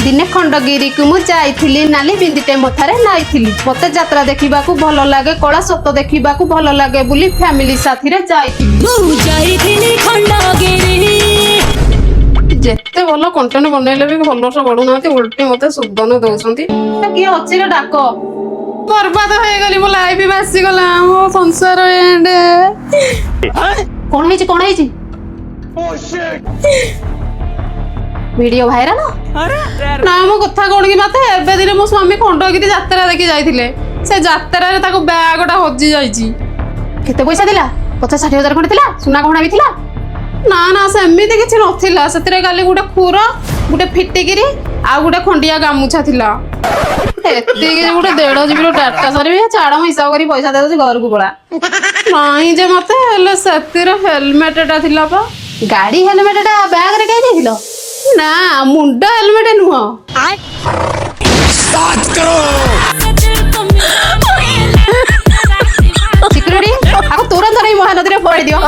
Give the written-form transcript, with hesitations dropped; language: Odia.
ଦିନେ ଖଣ୍ଡଗିରିକୁ ମୁଁ ଯାଇଥିଲି, ନାଲି ବିନ୍ଦିଟେ ମଥାରେ ନାଇଥିଲି। ମତେ ଯାତ୍ରା ଦେଖିବାକୁ ଭଲ ଲାଗେ, କଳା ସତ ଦେଖିବାକୁ ଭଲ ଲାଗେ ବୋଲି ଫ୍ୟାମିଲି ସାଥିରେ ଯାଇଥିଲି। ମୁଁ ଯାଇଥିଲି ଖଣ୍ଡଗିରି। ଯେତେ ଭଲ କଣ୍ଟେଣ୍ଟ ବନେଇଲେ ବି ଫଲୋଅର୍ସ ବଢୁନାହାନ୍ତି, ଓଲଟି ମତେ ସୁଦନ ଦଉଛନ୍ତି। କିଏ ଅଛି ରେ ଡାକ। ବର୍ବାଦ ହେଇଗଲି, ମୋ ଲାଇଫ ଭାସିଗଲା, ମୋ ସଂସାର ଏଣ୍ଡ। କଣ ହେଇଛି, କଣ ହେଇଛି? ଭିଡିଓ ଭାଇରାଲ ନା? ମୋ କଥା କଣ କି ମତେ, ଏବେ ଦିନେ ମୋ ସ୍ୱାମୀ ଖଣ୍ଡଗିରି ଯାତ୍ରା ଦେଖି ଯାଇଥିଲେ। ସେ ଯାତ୍ରାରେ ତାକୁ ବ୍ୟାଗଟା ହଜି ଯାଇଛି। କେତେ ପଇସା ଥିଲା? 50-60 ହଜାର ଖଣ୍ଡେ ଥିଲା। ସୁନା ଗହଣା ବି ଥିଲା? ନା ନା, ସେମିତି କିଛି ନଥିଲା। ସେଥିରେ ଖାଲି ଗୋଟେ ଖୁର, ଗୋଟେ ଫିଟିକିରି ଆଉ ଗୋଟେ ଖଣ୍ଡିଆ ଗାମୁଛା ଥିଲା, ଏତିକି। ଗୋଟେ 1.5 ଜିବିର ଡାଟା ସରିବି। ଛାଡ, ମୁଁ ହିସାବ କରି ପଇସା ଦେଇଦଉଛି, ଘରକୁ ପଳା। ନାଇଁ ଯେ ମତେ, ହେଲେ ସେଥିରେ ହେଲମେଟଟା ଥିଲା ପା। ଗାଡି ହେଲମେଟଟା ବ୍ୟାଗରେ କାଇଁ ଦେଇଥିଲ? ନା, ମୁଣ୍ଡ ହେଲମେଟ ନୁହଁ। ସିକ୍ୟୁରିଟି, ଆକୁ ତୁରନ୍ତ ନେଇ ମହାନଦୀରେ ଫୋପାଡ଼ି ଦିଅ।